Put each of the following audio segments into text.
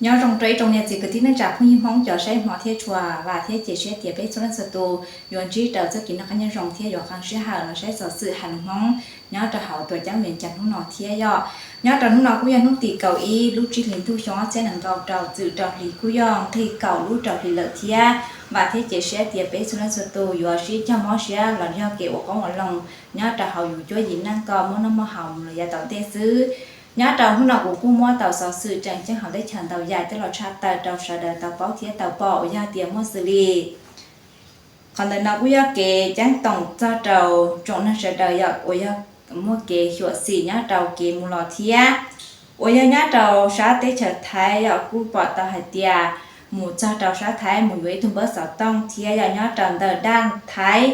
Nyob zoo rau ib tsoom niam txiv kwv tij neej tsa phooj ywg Hmoob cov saib hmov thiab tshua, vam thiab cia siab tias peb txhua leej txhua tus yuav ntsib rau txoj kev noj qab nyob zoo thiab yuav qee sij hawm los saib xov xwm hais lus Hmoob nyob rau hauv tuam ceeb Vias Cas hnub no thiab yom. Nyob rau hnub no kuj yog hnub tim kaum ib lub tsib hlis ntuj xyoo ob txhiab nees nkaum rau, txwm rau hli kuj yog nqig kaum lub rau hli lawm thiab. Vam thiab cia siab tias peb txhua leej txhua tus yuav sib cog mob siab los yog kev ua qoob ua loo nyob rau hauv yus cuab yim neej kom muaj noj muaj haus mus lawm yav tom ntej xwb. Nyob rau hnub no kuv kuj muab tau xov xwm tseem ceeb hauv teb chaws ntau yam coj los tshaj tawm rau sawv daws tau paub thiab tau pom uas yog tias muaj xws li qhov ntawm no kuj yog kev ceeb toom txog rau tsoom neeg sawv daws yom, uas yog muaj kev xyuam xim nyob rau kev mus los thiab. Uas yog nyob rau sab teb chaws Thaib yom, kuj pom tau hais tias mus txog rau sab Thaib mus yuav ib tug npawb xov tooj thiab yom, nyob rau ntawm daj Thaib.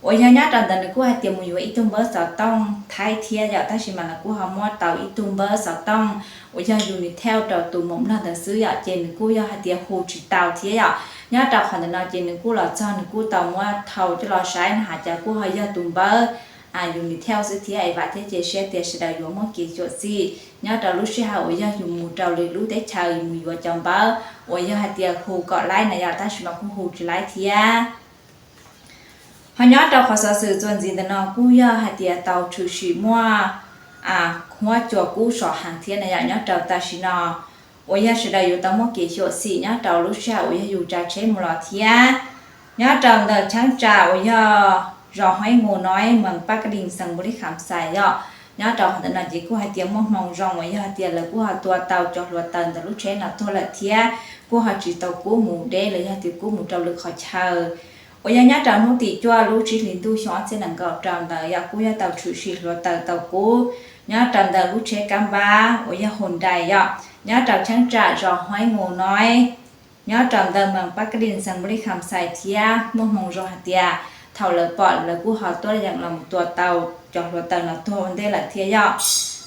Uas yog nyob rau ntawd nws kuj hais tias mus yuav ib tug npawb xov tooj Thaib thiab yom, tab sis mas nws kuj ho muab tau ib tug npawb xov tooj uas yog Unitel rau tus muam Nplog ntawd xwb yom, ces nws kuj yog hais tias hu tsis tau thiab yom. Nyob rau qhov ntawm no ces nws kuj los txog nws kuj tau muab thau coj los saib no hais cas kuj ho yog tus npawb Unitel xwb thiab. Es vam thiab cia siab tias sawv daws yuav muaj kev xyuam xim nyob rau lub sij hawm uas yog yus mus rau lwm lub teb chaws yus mus yuav cov npawb uas yog hais tias hu kom laib na yom, tab sis mas kuj hu tsis laib thiab. Ho nyob rau qhov xov xwm txuas ntxiv ntawm no kuj yog hais tias tau tshwm sim muaj huab cua kub sov heev thiab na yom, nyob rau tam sim no uas yog sawv daws yuav tau muaj kev xyuam xim nyob rau lub sij hawm uas yog yus tsav tsheb mus los thiab. Nyob rau ntawm cheeb tsam uas yog zos Huaib Mus Noib, moos Paj Kas Lis, xeev Npus Lis Kham Xais yom, nyob rau qhov ntawm no ces kuj hais tias muaj hmoo zoo uas yog hais tias lawv kuj ho tua tau cov hluav taws ntawm lub tsheb no tuag lawm thiab kuj ho tsis tau kub mus deb los yog tias kub mus rau lwm qhov chaw. Uas yog nyob rau hnub tim cuaj lub tsib hlis ntuj xyoo ob txhiab nees nkaum rau ntawd yom, kuj yog tau tshwm sim hluav taws tau kub nyob rau ntawm lub tsheb kab npab uas yog Hyundai yom, nyob rau cheeb tsam zos Huaib Mus Noib, nyob rau ntawm moos Paj Kas Lis, xeev Npus Lis Kham Xais thiab muaj hmoo zoo hais tias thaum lawv pom lawv kuj ho tuaj yeem los tua tau cov hluav taws no tuag ua ntej lawm thiab yom.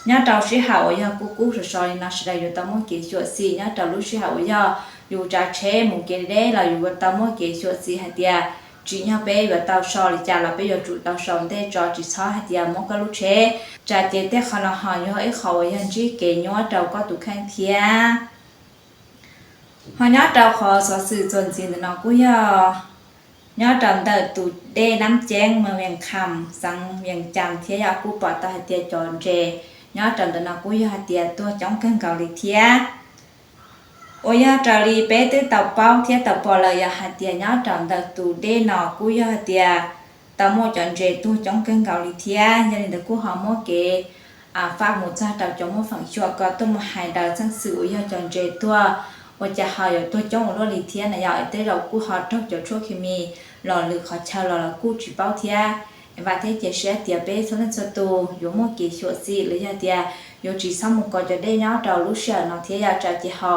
Nyob rau sij hawm uas yog kub kub sov sov li no sawv daws yuav tau muaj kev xyuam xim nyob rau lub sij hawm uas yog yus tsav tsheb mus kev deb los yus yuav tau muaj kev xyuam xim hais tias tsim nyog peb yuav tau so li cas los peb yuav tsum tau so ua ntej tso, tsis txhob hais tias muab koj lub tsheb tsav ces tej qhov no ho yog ib qhov uas yog ntsib kev nyuaj rau koj tus kheej thiab. Ho nyob rau qhov xov xwm txuas ntxiv ntawm no kuj yog nyob rau ntawm tus dej Nab Ceeb, moos Vias Kham, xeev Vias Cas thiab yom, kuj pom tau hais tias cov ntses nyob rau ntawm no kuj yog hais tias tuag coob kawg nkaus li thiab. Uas yog raws li peb twb tau paub thiab tau pom lawm yog hais tias nyob rau ntawm tus dej no kuj yog hais tias tau muaj cov ntses tuag coob kawg nkaus li thiab. Yog li ntawd kuj ho muab kev faj mus txog rau cov muaj feem xyuam kom tuaj mus hais daws txheej xwm uas yog cov ntses tuag ua cas ho yuav tuag coob ua luaj li thiab na yom. Tej zaum kuj ho raug cov tshuaj khes mis los lwm qhov chaw los los kuj tsis paub thiab. Vam thiab cia siab tias peb txhua leej txhua tus yuav muaj kev xyuam xim los yog tias yuav tsis txhob mus kov cov dej nyob rau lub sij hawm no thiab yom, tsam ces ho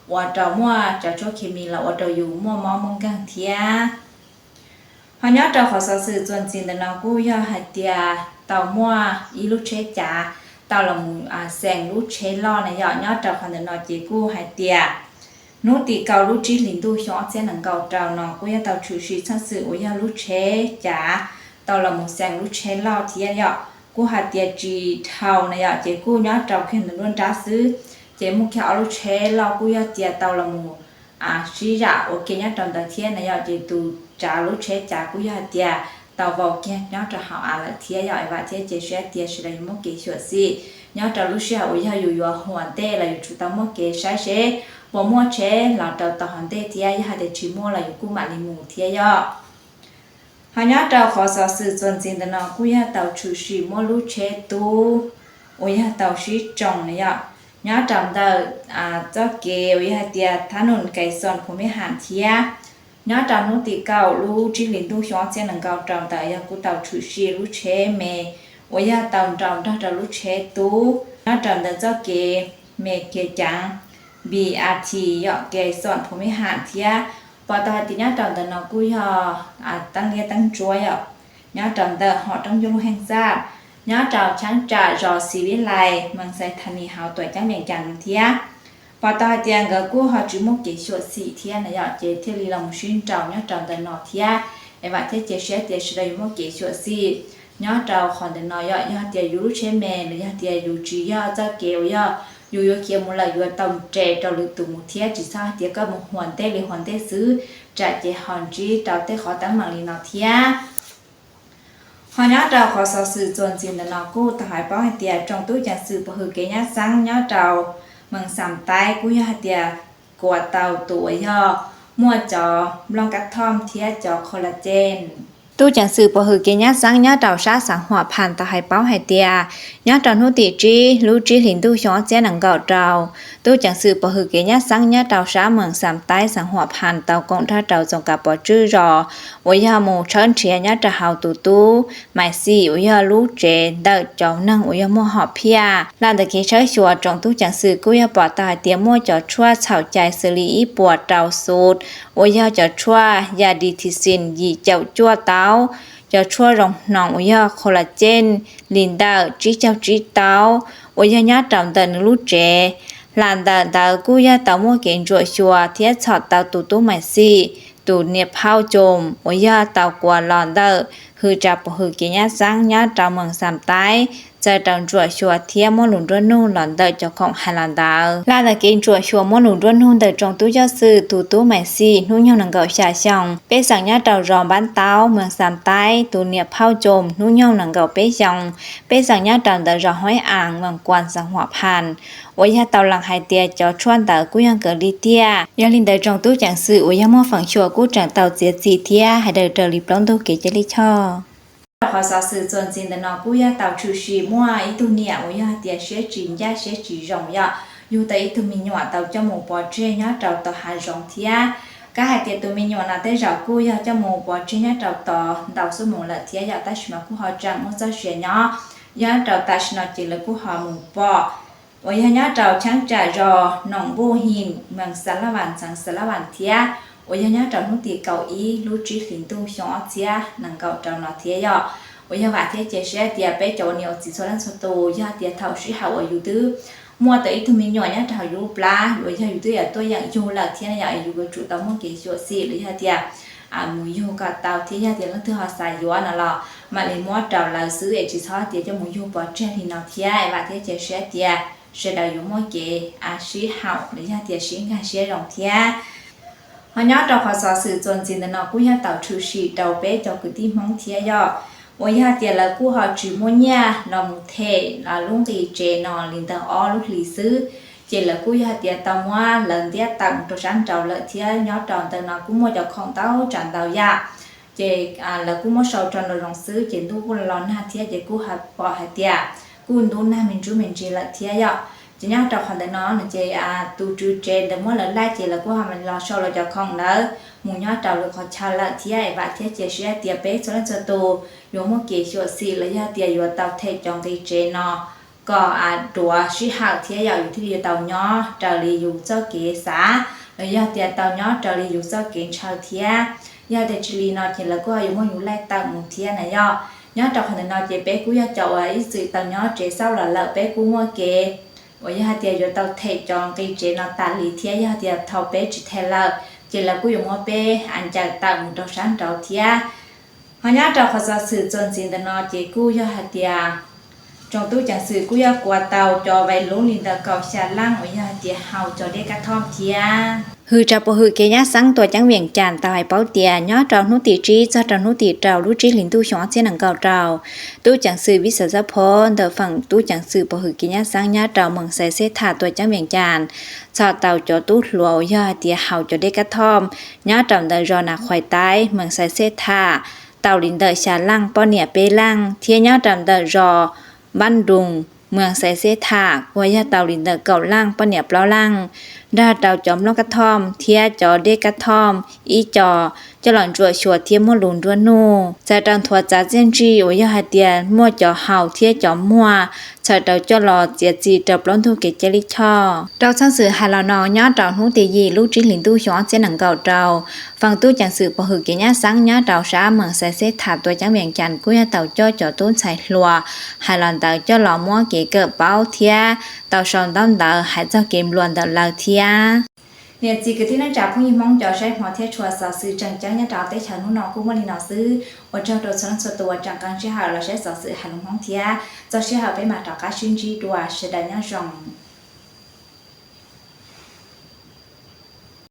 ua rau muaj cov tshuaj khes mis los ua rau yus muaj mob muaj nkeeg thiab. Ho nyob rau qhov xov xwm txuas ntxiv ntawm no kuj yog hais tias tau muaj ib lub tsheb cav tau los mus xeem lub tsheb loj na yom. Nyob rau qhov ntawm no ces kuj hais tias hnub tim kaum lub tsib hlis ntuj xyoo ob txhiab nees nkaum rau no kuj yog tau tshwm sim txheej xwm uas yog lub tsheb cav tau los mus xeem lub tsheb loj thiab yom. Kuj hais tias tsis dhau na yom, ces kuj nyob rau kiag ntawm nruab nrab xwb, ces muaj kiag ob lub tsheb loj kuj yog tias tau los mus sib zam ua ke nyob rau ntawd thiab na yom, ces tus tsav lub tsheb cav kuj yog hais tias tau vau kiag nyob rau hauv av lawm thiab yom. Vam thiab cia siab tias sawv daws yuav muaj kev xyuam xim nyob rau lub sij hawm uas yog yus yuav hu ua ntej los yuav tsum tau muaj kev saib seb puas muaj tsheb los rau tau hauv ntej thiab, yog hais tias tsis muaj los yus kuj mam li mus thiab yom. Ho nyob rau qhov xov xwm txuas ntxiv ntawm no kuj yog tau tshwm sim muaj lub tsheb tub uas yog tau sib tsoo na yom, nyob rau ntawm txoj kev uas yog hais tias thab num Kais Xoos Phuv Mej Ham thiab. Nyob rau hnub tim kaum lub tsib hlis ntuj xyoo ob txhiab nees nkaum rau ntawd yog kuj tau tshwm sim lub tsheb me uas yog tau nraus nrog rau lub tsheb tub nyob rau ntawm txoj kev me kev caav B R T yom, Kais Xoos Phuv Mej Ham thiab. Pom tau hais tias nyob rau ntawm no kuj yog teeb liab teeb ntsuab yom, nyob rau ntawm hom roob ncuj lub heej xaj, nyob rau cheeb tsam zos Xis Vib Lais, moos Xais Thas Nis hauv tuam ceeb Vias Cas no thiab. Pom tau hais tias nkawd kuj ho tsis muaj kev xyuam xim thiab na yom, ces thiaj li los mus sib nraus nyob rau ntawm no thiab. Es vam thiab cia siab tias sawv daws yuav muaj kev xyuam xim nyob rau qhov ntawm no yom. Yog tias yus lub tsheb me los yog tias yus tsis yog txoj kev uas yog yus yuav khiav mus lawm yuav tau nres rau lwm tus mus thiab, tsis txhob hais tias koj mus huam ntej li huam ntej xwb, tsam ces ho ntsib rau tej qhov teeb meem li no thiab. Ho nyob rau qhov xov xwm txuas ntxiv ntawm no kuj tau hais paub hais tias tsoom tub ceev xwm pov hwm kev nyab xeeb nyob rau Mees Xam Taib kuj yog hais tias kuas tau tus uas yog muaj cov nplooj kab thoj thiab cov collagen. Tub ceev xwm pov hwm kev nyab xeeb nyob rau sab xeev Huam Phas tau hais paub hais tias nyob rau hnub tim tsib lub tsib hlis ntuj xyoo ob txhiab nees nkaum rau, tub ceev xwm pov hwm kev nyab xeeb nyob rau sab Mees Xam Taib xeev Huam Phas tau koom nrog rau txoos kav pov tswb zos uas yog mus tshawb nrhiav nyob rau hauv tus tub Maiv Xim uas yog lub tsev ntawm cov neeg uas yog muaj hom phiaj. Lam ntawm kev tshawb xyuas tsoom tub ceev xwm kuj yog pom tau hais tias muaj cov tshuaj txhaum cai xws li ib puas rau xus uas yog cov tshuaj yas di thi xis yim caum cuaj tau, cov tshuaj zoo hnoos uas yog collagen li ntawm tsib caug tsib tau uas yog nyob rau ntawm nws lub tsev. Lam ntawm ntawd kuj yog tau muaj kev ntsuam xyuas thiab txhom tau tus tub Maiv Xim tus niam phauj Coos uas yog tau kuas los ntawm hwm tsa pov hwm kev nyab xeeb nyob rau Mees Xam Taib txawm tau ntsuam xyuas thiab muab lus nruab nug los ntawm cov khoom hais los ntawd. Lam ntawm kev ntsuam xyuas muab lus nruab nug ntawm tsoom tub ceev xwm, tus tub Maiv Xim hnub nyoog nees nkaum xya xyoo, pej xeem nyob rau zos Npab Taub, Mees Xam Taib, tus niam phauj Coos hnub nyoog nees nkaum peb xyoo, pej xeem nyob rau ntawm zos Huaib As, Mees Kuas, xeev Huam Phas uas yog tau lees hais tias cov tshuaj ntawd kuj yog nkawd li tiag. Yog li ntawd tsoom tub ceev xwm uas yog muaj feem xyuam kuj tseem tau txiav txim thiab hais daws raws li plaub ntug kev cai lij choj. Rau qhov xov xwm txuas ntxiv ntawm no kuj yog tau tshwm sim muaj ib tug niam uas yog hais tias siab tsis ncaj siab tsis zoo yom, yug tau ib tug me nyuam tau coj mus pov tseg nyob rau tom hav zoov thiab. Kav hais tias tus me nyuam no tej zaum kuj yog coj mus pov tseg nyob rau tod ntau xuab moos lawm thiab yom, tab sis mas kuj ho tseem muaj txoj sia nyob. Yog rau tam sim no ces lawv kuj ho mus pom uas yog nyob rau cheeb tsam zos Noom Npuj Him, Mees Xas Laj Vas, xeev Xas Laj Vas thiab uas yog nyob rau hnub tim kaum ib lub tsib hlis ntuj xyoo ob txhiab nees nkaum rau no thiab yom. Uas yog vam thiab cia siab tias peb cov ua niam ua txiv txhua leej txhua tus yog tias thaum sij hawm uas yus twb muaj tau ib tug me nyuam nyob rau hauv yus lub plab uas yog yus twb yuav tuaj yeem yug lawm thiab no yom, yus yuav tsum tau muaj kev xyuam xim los yog tias mus yug kom tau thiab yog tias leej twg ho xav yuav no los mam li muab rau lawv xwb es tsis txhob tias coj mus yug pov tseg li no thiab. Vam thiab cia siab tias sawv daws yuav muaj kev sib haum los yog tias sib nkag siab zoo thiab. Ho nyob rau qhov xov xwm txuas ntxiv ntawm no kuj yog tau tshwm sim rau peb cov kwv tij Hmoob thiab yom, uas yog tias lawv kuj ho tsis muaj nyiaj los mus them lub nqi tsev no li ntawm ob lub hlis xwb, ces lawv kuj yog tias tau muab lawv ntiab tawm mus rau sab nraud lawm thiab. Nyob rau ntawm no kuj muaj cov khoom ntau tsav ntau yam, ces lawv kuj muab sau rau nraum zoov xwb ces ntuj kuj los nag thiab ces kuj pom hais tias kuj ntub nag me ntsuj me ntsis lawm thiab yom. Ces nyob rau qhov ntawm no no ces tus tswv tsev ntawd muab lawv laij ces lawv kuj ho los sau lawv cov khoom ntawd mus nyob rau lwm qhov chaw lawm thiab. Es vam thiab cia siab tias peb txhua leej txhua tus yuav muaj kev xyuam xim los yog tias yuav tau them cov nqi tsev no kom duav sij hawm thiab yom, yus thiaj li yuav tau nyob raws li yus txoj kev xav los yog tias tau nyob raws li yus txoj kev ntshaw thiab. Yog tias tsis li no ces lawv kuj ho yuav muab yus laij tawm mus thiab na yom. Nyob rau qhov ntawm no ces peb kuj yog cov uas ib txwm tau nyob tsev xauj los lawm, peb kuj muaj kev uas yog hais tias yuav tau them cov nqi tsev no tas li thiab. Yog tias thaum peb tsis them lawm ces lawv kuj yuav muab peb ncaws tawm mus rau sab nraud thiab. Ho nyob rau qhov xov xwm txuas ntxiv ntawm no ces kuj yog hais tias tsoom tub ceev xwm kuj yog kuas tau cov vais lub li ntawm kaum xya leej uas yog hais tias haus cov dej kab thoj thiab. Hwm tsa pov hwm kev nyab xeeb tuam ceeb Vees Cas tau hais paub tias nyob rau hnub tim tsib txog rau hnub tim rau lub tsib hlis ntuj xyoo ob txhiab nees nkaum rau, tub ceev xwm Vis Xas Xab Phos ntawm feem tub ceev xwm pov hwm kev nyab xeeb nyob rau Mees Xais Xej Tham tuam ceeb Vees Cas txhom tau cov tub hluas uas yog hais tias haus cov dej kab thoj nyob rau ntawm zos Nas Khuais Taib, Mees Xais Xej Tham tau li ntawm xya leej, poj niam peb leej, thiab nyob rau ntawm zos Npab Nroos, Mees Xais Xej Tham uas yog tau li ntawm kaum leej, poj niam plaub leej, nrog rau cov nplooj kab thoj thiab cov dej kab thoj ib co coj los ntsuam xyuas thiab muab lus nruab nuj. Txawm rau nthuav txav txiaj ntsig uas yog hais tias muaj cov haus thiab cov muag, txawm rau coj los txiav txim rau plaub ntug kev cai lij choj. Rau txheej xwm hais los no nyob rau hnub tim yim lub tsib hlis ntuj xyoo ob txhiab nees nkaum rau, feem tub ceev xwm pov hwm kev nyab xeeb nyob rau sab Mees Xais Xej Tham tuam ceeb Vees Cas kuj yog tau coj cov tub ntxhais hluas hais los ntawd coj los muab kev kawm paub thiab tau sau ntaub ntawv hais txog kev nplua ntawm lawv thiab. Niam txiv kwv tij neej tsa phooj ywg Hmoob cov saib hmov thiab tshua, xov xwm tseem ceeb nyob rau teb chaws hnub no kuj muaj li no xwb. Ua tsaug rau txhua leej txhua tus uas tseem nqee sij hawm los saib xov xwm hais lus Hmoob thiab txog sij hawm peb mam rov qab sib ntsib dua, sawv daws nyob zoo.